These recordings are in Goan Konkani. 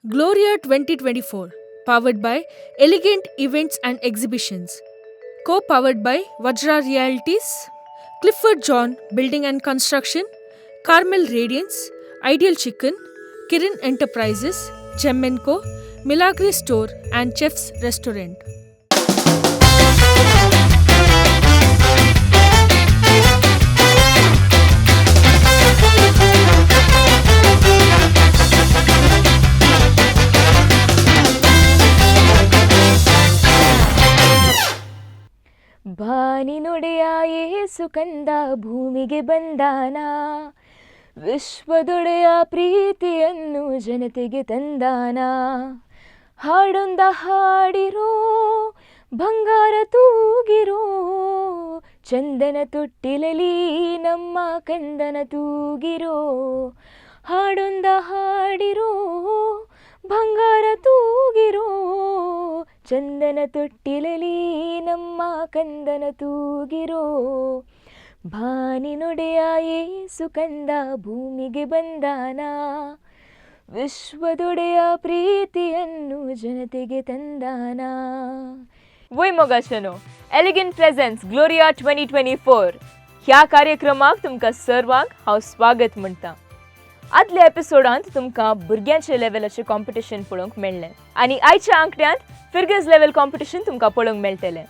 Gloria 2024, powered by Elegant Events and Exhibitions, co powered by Vajra Realities, Clifford John Building and Construction, Carmel Radiance, Ideal Chicken, Kiran Enterprises, Gem & Co, Milagri Store and Chefs Restaurant. ಬಾನಿನೊಡೆಯ ಯೇಸು ಕಂದ ಭೂಮಿಗೆ ಬಂದಾನ, ವಿಶ್ವದೊಡೆಯ ಪ್ರೀತಿಯನ್ನು ಜನತೆಗೆ ತಂದಾನ. ಹಾಡೊಂದ ಹಾಡಿರೋ ಬಂಗಾರ ತೂಗಿರೋ, ಚಂದನ ತೊಟ್ಟಿಲಲಿ ನಮ್ಮ ಕಂದನ ತೂಗಿರೋ. ಹಾಡೊಂದ ಹಾಡಿರೋ ಬಂಗಾರ ತೂಗಿರೋ, ಚಂದನ ತೊಟ್ಟಿಲಲಿ ನಮ್ಮ ಕಂದನ ತೂಗಿರೋ. ಬಾನಿನೊಡೆಯ ಯೇಸು ಕಂದ ಭೂಮಿಗೆ ಬಂದಾನ, ವಿಶ್ವದೊಡೆಯ ಪ್ರೀತಿಯನ್ನು ಜನತೆಗೆ ತಂದಾನ. वय मोगाशनो, एलिगंट प्रेझेंट्स ग्लोरिया 2024 ह्या कार्यक्रमाक तुमकां सर्वांक हांव स्वागत म्हणटा. आदल्या एपिसोडांत तुमकां भुरग्यांचे लेवलाचें कॉम्पिटिशन पळोवंक मेळ्ळें आनी आयच्या आंकड्यांत फिरगज लेवल कॉम्पिटिशन तुमकां पळोवंक मेळटलें.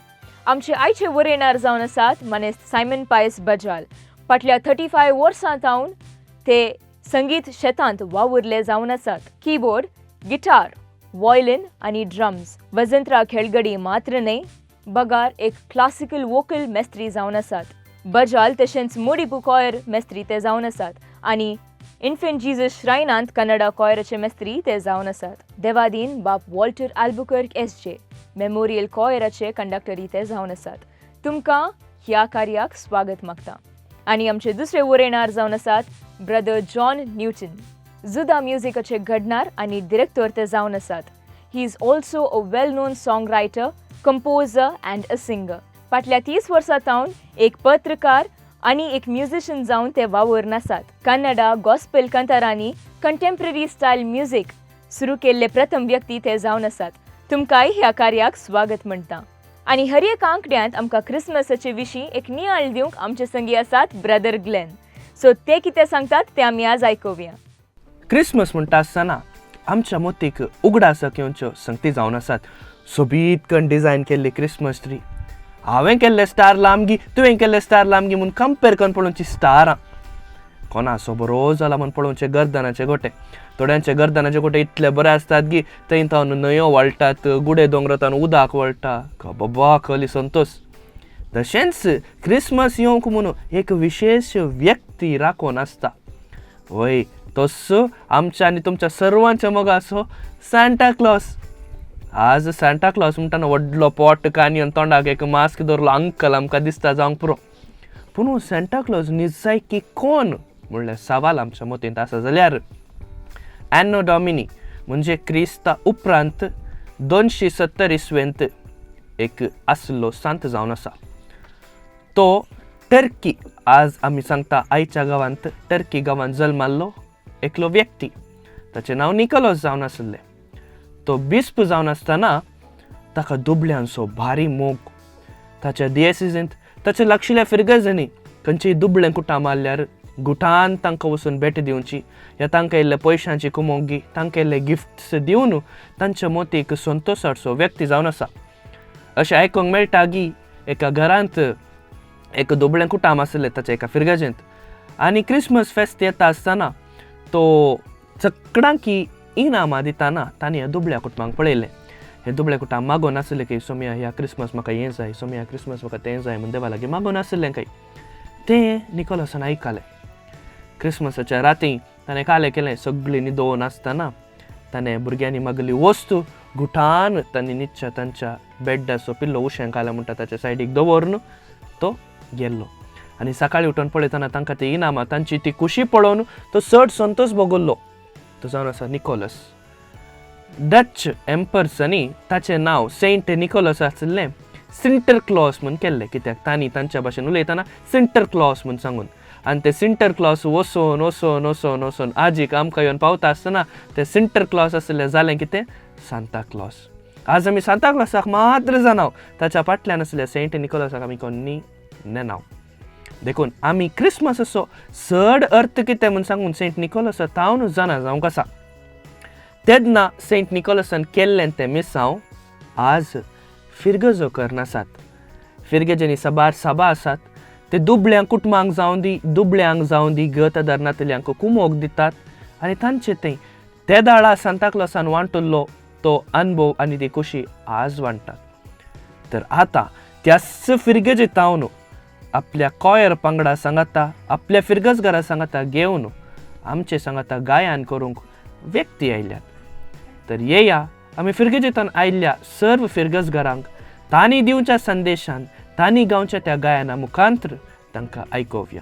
आमचे आयचे वरेणार जावन आसात मानेस्त सायमन पायस बजाल. फाटल्या 35 वर्सां सावन ते संगीत शेतांत वावुरले जावन आसात. किबोर्ड, गिटार, वॉयलिन आनी ड्रम्स वजंत्रा खेळगडी मात्र न्हय बगार एक क्लासिकल वोकल मेस्त्री जावन आसात. बजाल तशेंच मोडीपू कॉयर मेस्त्री ते जावन आसात आनी इन्फंट जीजस श्रायनांत कन्नडा कॉयराचे मेस्त्री ते जावन आसात. देवादीन बाप Walter Albuquerque S J memorial कॉयराचे कंडक्टरी ते जावन आसात. तुमकां ह्या कार्याक स्वागत मागता. आनी आमचे दुसरे वरेणार जावन आसात ब्रदर जॉन न्यूटन. जुदा म्युजिकाचे घडणार आनी डिरेक्टर ते जावन आसात. He is also a well known song writer, composer and a singer. फाटल्या 30 वर्सां सावन एक पत्रकार आनी एक म्युझिशियन जावन ते वावुरून आसात. कन्नडा गॉस्पेल कंतारांनी कंटेम्पररी स्टायल म्युजीक सुरू केल्ले प्रथम व्यक्ती ते जावन आसात. तुमकांय ह्या कार्याक स्वागत म्हणटा. आनी हर एक आंकड्यांत आमकां क्रिसमसाचे विशीं एक नियाळ दिवंक आमचे संगी आसात ब्रदर ग्लेन. सो ते कितें सांगतात ते आमी आज आयकुया. क्रिसमस म्हणटा आसतना आमच्या मोतीक उगडास येवच्यो संगती जावन आसात. सोबीत कन डिजायन केल्ली क्रिसमस ट्री, हांवें केल्ले स्टार लांबगी, तुवें केल्ले स्टार लांबगी म्हूण कंपेर करून पळोवची स्टारां. कोणाचो बरो जाला म्हूण पळोवचे गर्दनाचे गोटे. थोड्यांचे गर्दनाचे गोटे इतले बरे आसतात की थंय तावन न्हंयो वळटात, गुडे दोंगरांत उदक वळटा. बाबा कहली संतोष. तशेंच क्रिसमस येवंक म्हणून एक विशेश व्यक्ती राखून आसता. वय तसो आमच्या आनी तुमच्या सर्वांच्या मोगाचो सांता क्लॉस. आज सांता क्लॉस म्हणटा व्हडलो पोट कानी आनी तोंडाक एक मास्क दवरलो अंकल आमकां दिसता जावंक पुरो. पूण सांता क्लॉस निजायकी कोण म्हणल्यार सवाल आमच्या मतींत आसा जाल्यार एनो डॉमिनी म्हणजे क्रिस्ता उपरांत 270 इसवेंत एक आसलो सांत जावन आसा. तो टर्की, आज आमी सांगता आयच्या गांवांत टर्की गांवांत जल्माल्लो एकलो व्यक्ती. ताचें नांव निकोलस जावन आसलें. तो बिस्प जावन आसतना ताका दुबळ्यांचो भारी मोग. ताच्या दियेसिजींत ताच्या लागशिल्ल्या फिरगजांनी खंयचीय दुबळें कुटां मारल्यार गुटान तांकां वचून भेट दिवची या तांकां इल्ले पयशांची कुमोगी, तांकां इल्ले गिफ्ट्स दिवन तांच्या मोतीक संतोश हाडचो व्यक्ती जावन आसा. अशें आयकूंक मेळटा की एका घरांत एक दुबळें कुटाम आसलें ताच्या एका फिरगजेंत आनी क्रिसमस फेस्त येता आसतना तो चकडांकी इनामां दितना तांणी ह्या दुबळ्या कुटुंबांक पळयलें. हे दुबळे कुटाम मागून आसलें की सोमया ह्या क्रिसमस म्हाका हें जाय, सोमया क्रिसमस म्हाका तें जाय म्हूण देवा लागीं मागून आसलें काय. तें निकोलसान आयकलें. क्रिसमसाच्या राती ताणें कालें केलें, सगळीं न्हिदोवन आसतना ताणें भुरग्यांनी मागली वस्तू गुठान तांणी निच्च्या तांच्या बेड्डाचो पिल्लो उशें घालें म्हणटा ताच्या सायडीक दवरून तो गेल्लो. आनी सकाळीं उठून पळयतना तांकां ती इनामां, तांची ती खुशी पळोवन तो चड संतोश भोगल्लो. तो जावन आसा निकोलस. डच एम्पर्सांनी ताचें नांव सेंट निकोलस आशिल्लें सिंटर क्लॉस म्हूण केल्लें, कित्याक तांणी तांच्या भाशेन उलयतना सिंटर क्लॉस म्हूण सांगून. आनी ते सिंटर क्लॉस वचोन वचोन वचोन वचोन आजीक आमकां येवन पावता आसतना ते सिंटर क्लॉस आसलें जालें कितें, सांता क्लॉस। आज आमी सांता क्लॉसाक मात्र जाणाव, ताच्या फाटल्यान आसल्या सेंट निकोलसाक आमी कोन्नी नेनाव। देखून आमी क्रिसमसाचो चड अर्थ कितें म्हूण सांगून सेंट निकोलसा तावन जाणा जावंक आसा। तेन्ना सेंट निकोलसान केल्लें तें मिसांव आज फिरगजो करनासात। फिरगेजांनी साबार साबा आसात, ते दुबळ्यांक कुटुंबांक जावं दी, दुबळ्यांक जावं दी, गत आदार नातल्यांक कुमोक दितात आनी तांचे थंय ते दाळा सांता क्लॉसान वांटुल्लो तो अनुभव आनी ती खोशी आज वांट्टात। तर आतां त्याच फिरगेजे तावन आपल्या कॉयर पंगडा सांगाता, आपल्या फिरगजगारा सांगाता घेवन आमचे सांगाता गायन करूंक व्यक्ती आयल्यात। तर येया आमी फिरगेजेंतल्यान आयिल्ल्या सर्व फिरगजगारांक तांणी दिवच्या संदेशान, तांणी गावच्या त्या गायना मुखांतर तांकां आयकोवया।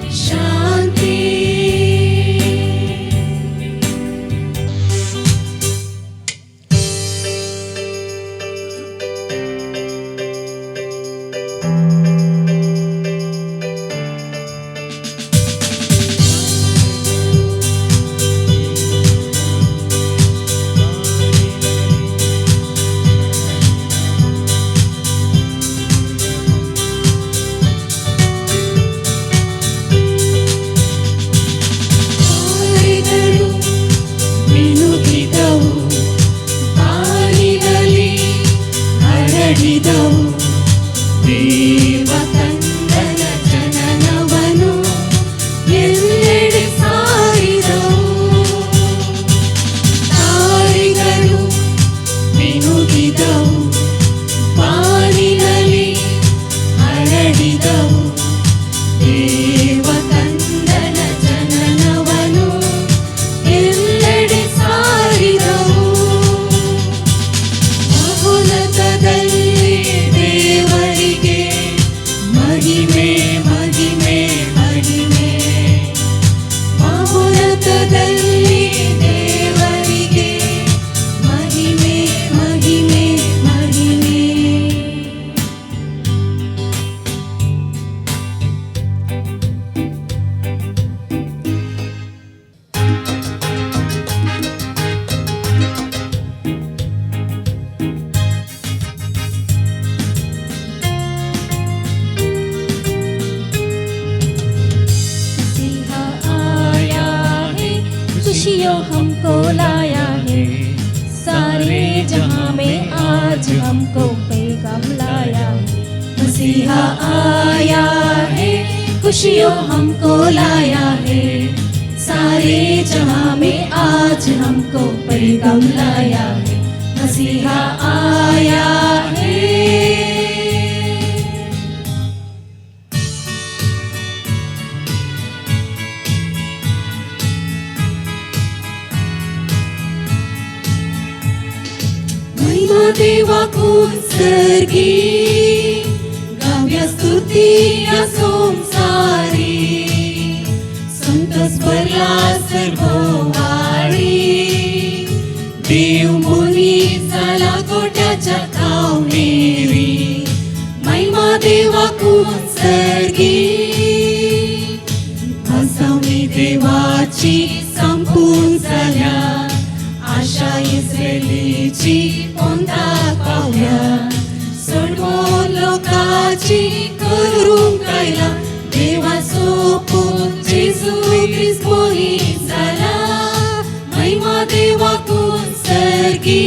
शांति। मसीहा आया है, खुशियों हमको लाया है। सारे जहां में आज हमको पैगाम लाया है, मसीहा आया है। महिमा देवा कुंसर्गी, गाव्या स्तुती या संसारी, संतोष भरला सर्ववाळी, देव मुनी झाला गोट्याच्या थावणेरी। महिमा देवा कुंसर्गी, भासावणी देवाची संपून झाल्या, आशा इस्रायलीची पोंता पावल्या, सोडवो लोकाची करूंक आयला, देवा सोपून जेजू क्रिस्त मोहीत जाला। महिमा देवा कुंसर्गी।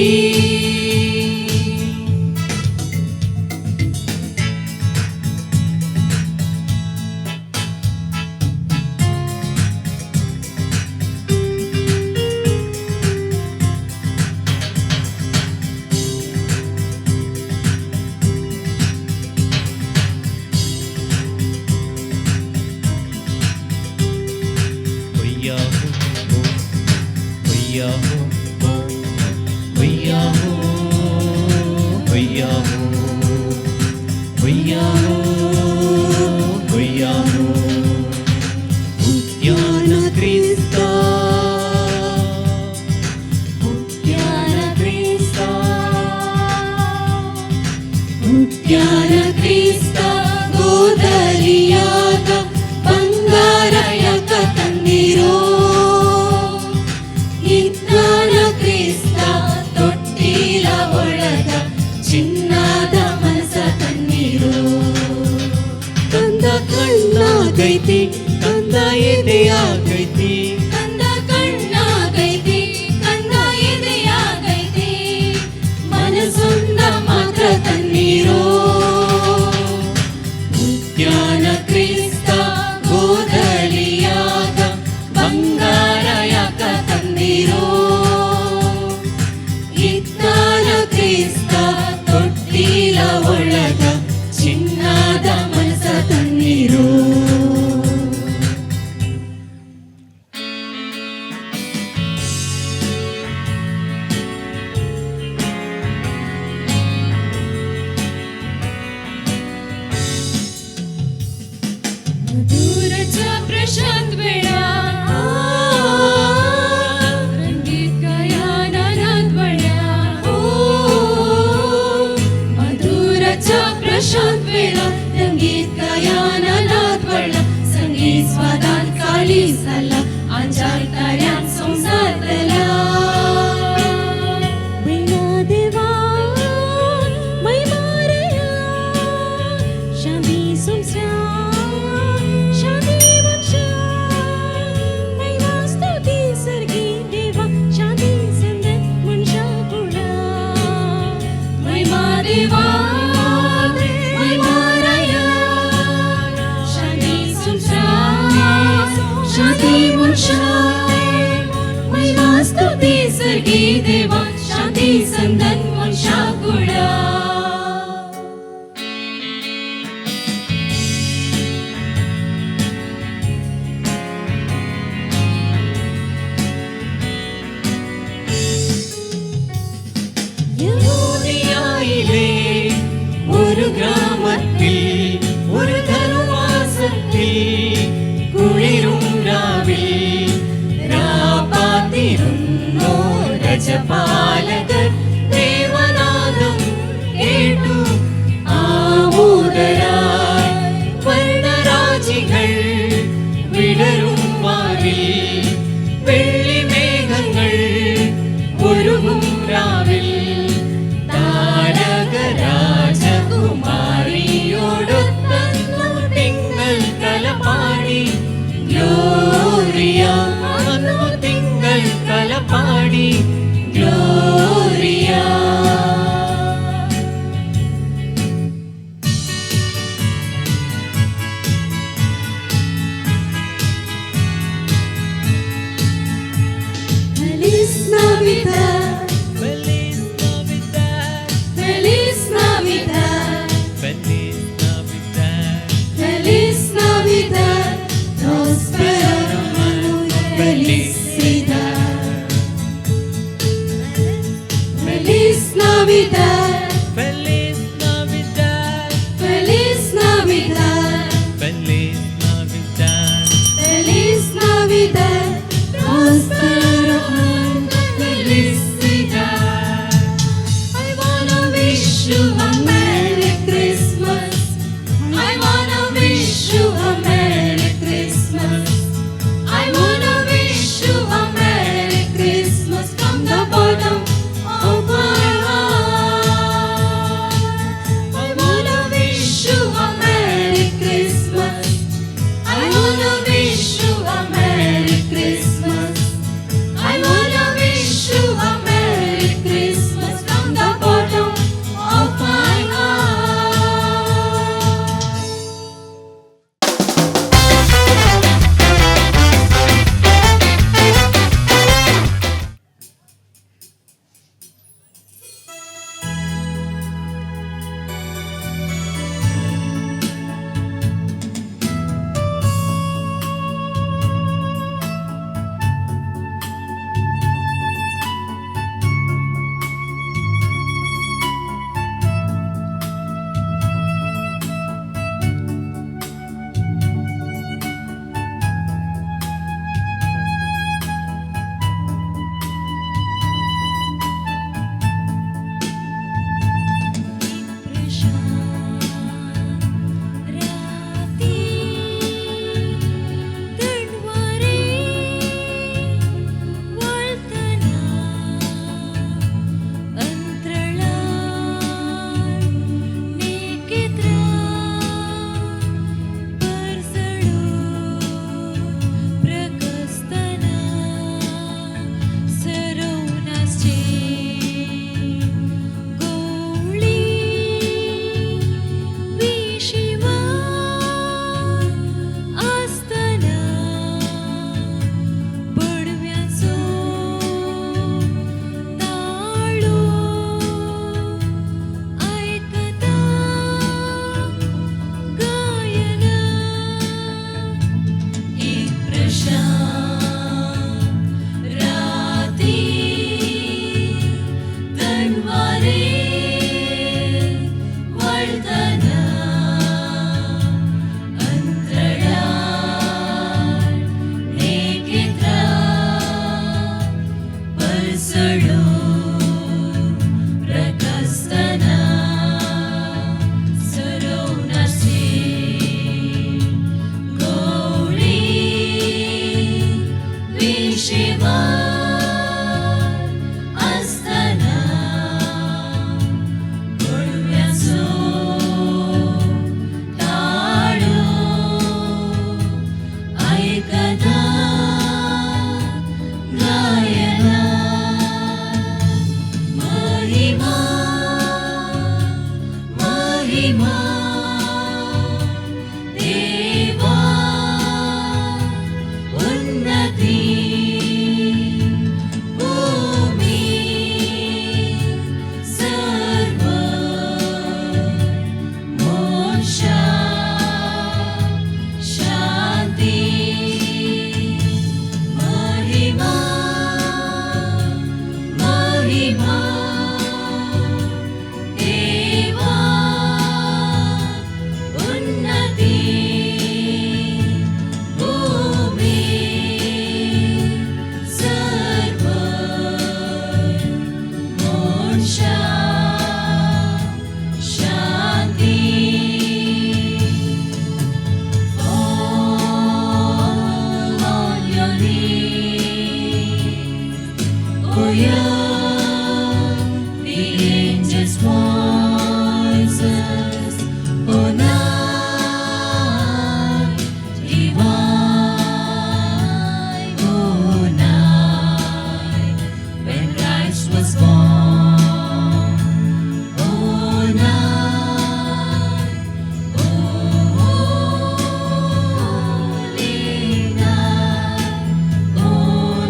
ഗ്ലോറിയ, തിങ്കൾ കലപാടി. Gloria. Navidad, Feliz Navidad, Feliz Navidad, Feliz Navidad, Feliz Navidad, próspero año y felicidad. Feliz Navidad, Feliz Navidad, Feliz Navidad, Feliz Navidad, Feliz Navidad, próspero año y felicidad. I wanna wish you a Merry Christmas. I wanna wish you a Merry Christmas. I wanna wish you a Merry Christmas from the bottom of my heart. I wanna wish you a Merry Christmas. I wanna wish you a Merry Christmas. I wanna wish you a Merry Christmas from the bottom of my heart. Holy night, O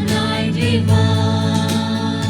night divine.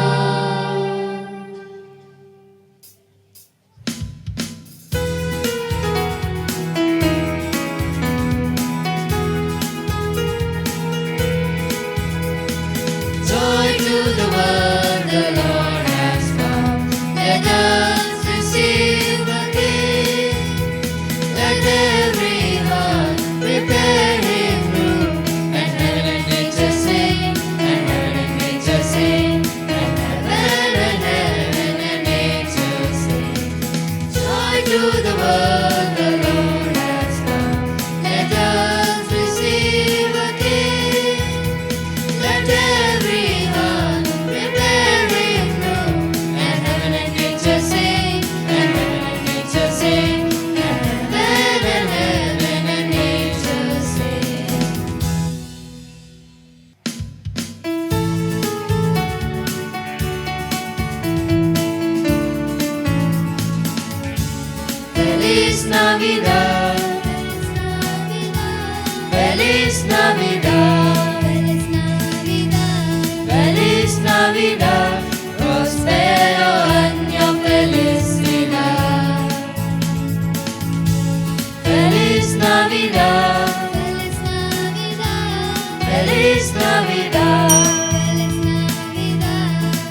Feliz Navidad.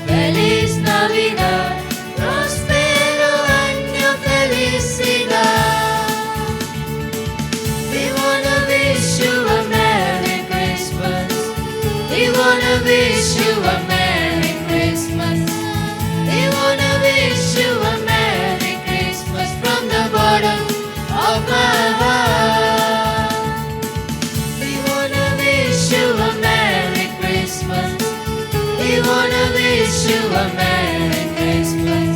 Feliz Navidad. Prospero año, felicidad. We wanna wish you a Merry Christmas. We wanna wish you a Merry Christmas. We wanna wish you a Merry Christmas from the bottom of my heart. We wanna wish you a Merry Christmas. We wanna wish you a Merry Christmas.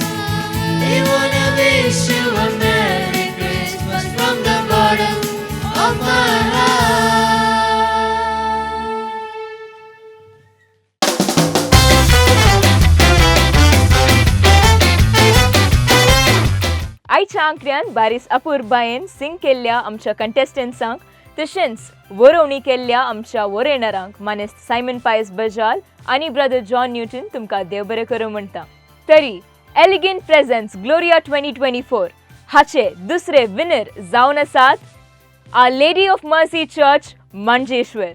We wanna wish you a Merry Christmas from the bottom of my heart. आयच्या आंकड्यान बारीस अपुरबायेन सिंग केल्ल्या आमच्या कंटेस्टंट्सांक तशेंच वरोवणी केल्ल्या आमच्या वोरेणारांक मानेस्त सायमन पायस बजाल आनी ब्रदर जॉन न्यूटन तुमकां देव बरें करूं म्हणटा. तरी एलिगेंट प्रेझेंट्स ग्लोरिया 2024 हाचे दुसरे विनर जावन आसात Our Lady of Mercy Church, Manjeshwar.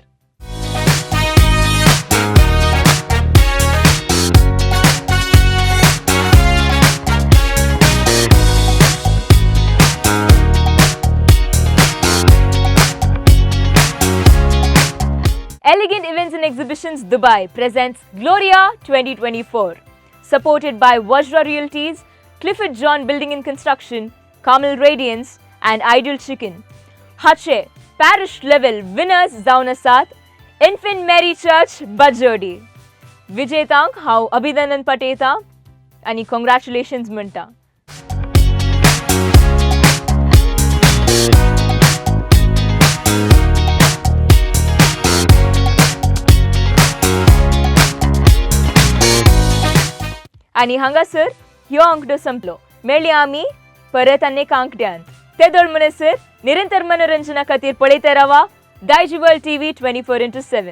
Elegant Events and Exhibitions Dubai presents Gloria 2024, supported by Vajra Realties, Clifford John Building and Construction, Carmel Radiance and Ideal Chicken. हाचे पॅरिश लेवल विनर्स जावन आसात इन्फंट मेरी चर्च बजोडी. विजेतांक हांव अभिनंदन पटयता आनी कॉंग्रॅच्युलेशन्स म्हणटा. आनी हांगासर ह्यो आंकडो संपलो. मेळया आमी परत आनी एक आंकड्यांत. ते दोळ म्हणसर निरंतर मनोरंजना खातीर पळयत रावा Daijiworld TV 24x7.